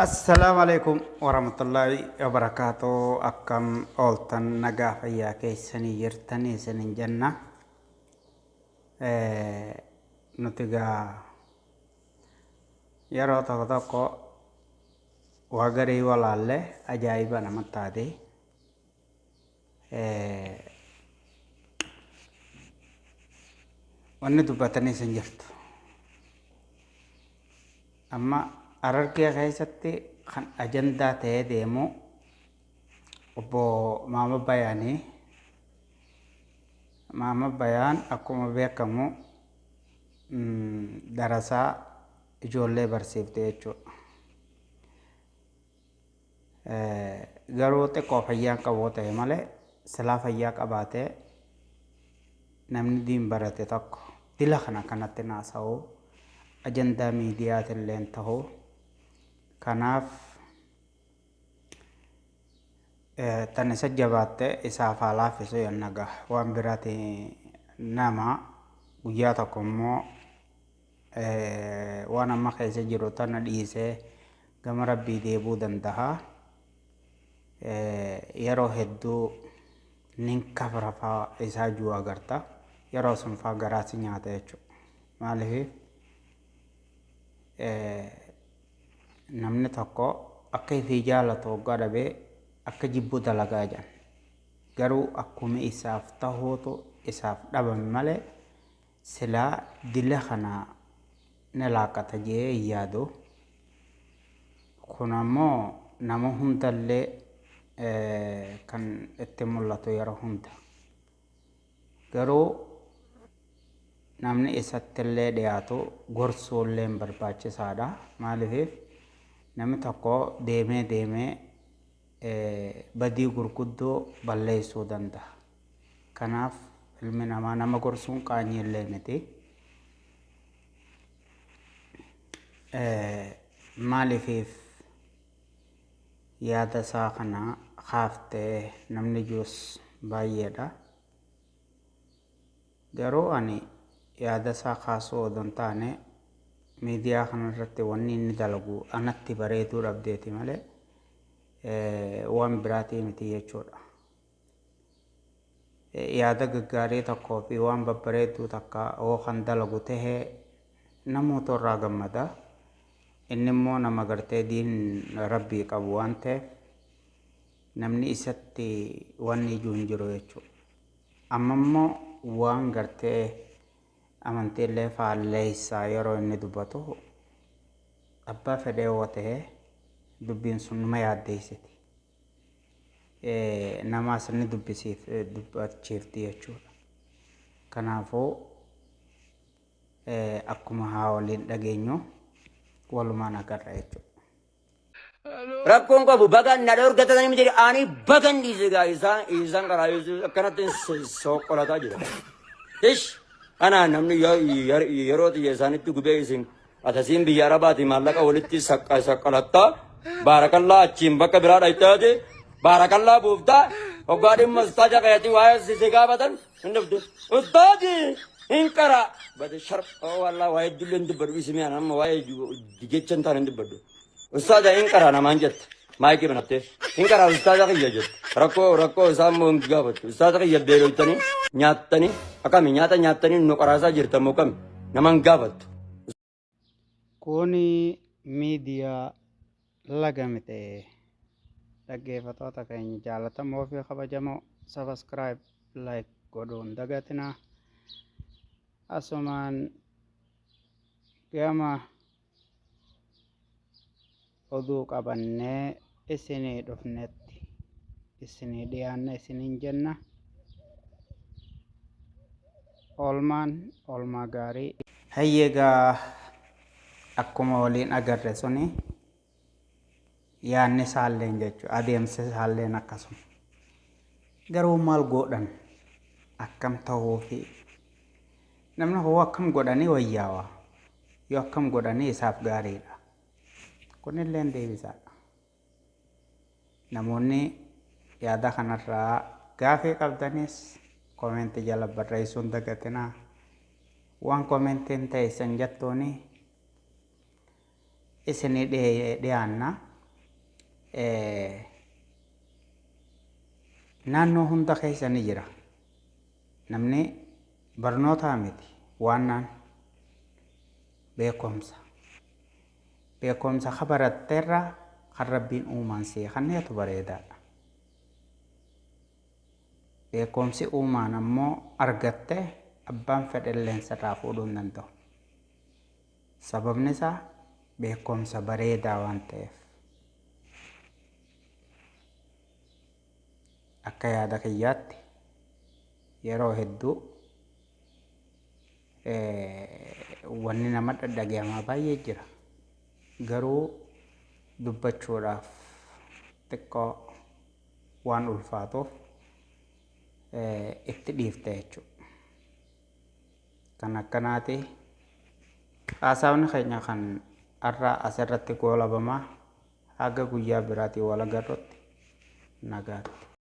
Assalaamu alaikum warahmatullaahi wabarakaatu. Akkam ooltan, nagaa fayyaa keessanii jirtanii isinin jenna. Nuti gaa yeroo tokko tokko waa garii walaalle ajaa'iba namatti taate. Wanni dubbatanii isin jirtu. Amma Harargee keessatti kan ajandaa ta'ee deemu obbo Maama Bayaanii. Maama Bayaan akkuma beekamu darasaa ijoollee barsiifte jechuudha. Garuu xiqqoo fayyaan qabu ta'e malee, silaa fayyaa qabaatee namni diin barate tokko dila kana kanatti naasa'u ajandaa miidiyaatilleen ta'u. Kanaaf tan isa jabaatte isaaf haa laaffisu jenna gaa. Waan biraati, nama guyyaa tokko immoo waan amma keessa jiru tana dhiisee gama rabbii deebuu danda'a. Yeroo hedduu nin kafra faa isaa juu agarta. Yeroo sun faa garaa si nyaata jechuudha. Maaliif namni tokko akka ifii jaalatu hoggaa dhabee akka jibbu dalagaa jedhan. Garuu akkuma isaaf tahuutu isaaf dhabame malee silaa dila kana ni laaqqata je'ee hin yaadu. Kun ammoo nama hundallee kan itti mul'atu yeroo hunda. Garuu namni isattillee dhiyaatu gorsuulleen barbaachisaadha. Maaliif namni tokko deemee deemee badii gurguddoo balleessuu danda'a. Kanaaf ilmi namaa nama gorsuun qaanyiillee miti. Maaliifiif yaada isaa kana kaaftee namni juus baay'eedha. Garuu ani yaada isaa kaasuu odoo hin taane, miidiyaa kanarratti wanni inni dalagu anatti bareeduu dhabdeeti malee waan biraatii miti jechuudha. Yaada gaggaarii tokkoo fi waan babbareedduu takka hoo kan dalagu tahe namoota irraa gammada. Inni immoo nama gartee diin rabbii qabu waan ta'eef namni isatti wanni ijuu hin jiru jechuudha. Amma immoo waan gartee amantiillee faalleessaa yeroo inni dubbatu abbaa fedhee yoo ta'e dubbiin sun numa yaaddeessiti. Namaas ni dubbisiif dubbachiifti jechuudha. Kanaafuu akkuma haa waliin dhageenyu walumaan agarra jechuudha. Rakkoon qabu baga na dhorgatanii miti, ani bagan dhiise gaa. Isaan karaa akkanatti soqqolataa jira. Ish, ana namni yeroo xiyya isaanitti gubee isin atasiin biyya Arabaati maallaqa walitti saqqalattaa, baarakallaa, achiin bakka biraa dhaytaate baarakallaa buuftaa, hoggaa dhimma ustaaja keetii waa'ee si gaafatan hin dhuftu. Ustaaji hin qara. Bade shar wallaa waa'ee dullee hin dubbadhu, isimee amma waa'ee jecha hin taane hin dubbadhu. Ustaaja hin qara namaan jetta. Maayikii banattee hin qara ustaaja kiyya jetta. Rakkoo isaa immoo hin gaafattu. Ustaaja kiyya beeloytanii nyaattanii akkami nyaata nyaattanii nu qaraasaa jirtan moo kami nama hin gaafattu. Kuni miidiyaa laga miti. Dhaggeeffattoota keenya jaalatamoo fi kabajamoo, subscribe, like godhuu hin dagatinaa. Asumaan gama oduu qabannee isinii dhufnetti isinii dhiyaanna isiniin jenna. Oolmaan oolmaa gaarii. Hayyeegaa, akkuma waliin agarre suni yaanni isaalleen jechuudha, adeemsi isaalleen akkasuma. Garuu maal godhan, akkam ta'uufi namni hoo akkam godhanii wayyaawaa, yoo akkam godhanii isaaf gaariidha? Kunilleen deebisaadha. Namoonni yaada kanarraa gaafii qabdanis koomenti jala barreessuun dagatinaa. Waan koomentiin teessan jettuuni isinii dhiyaanna. Naannoo hunda keessa ni jira. Namni barnootaa miti waannaan beekumsa. Beekumsa ka baratteerra kan Rabbiin uumaan sii kenneetu bareedaadha. Beekumsi uumaan ammoo argatte abbaan fedhelleen sirraa fuudhuu hin danda'u. Sababni isaa beekumsa bareedaa waan ta'eef. Akka yaada kiyyaatti yeroo hedduu wanni nama dhadhagayamaa baay'ee jira. Garuu dubbachuudhaaf xiqqoo waan ulfaatuuf itti dhiifte jechuudha. Kan akkanaati. Haasawni keenya kan har'a asirratti goolabamaa haga guyyaa biraatiin wal agarrutti nagaatti.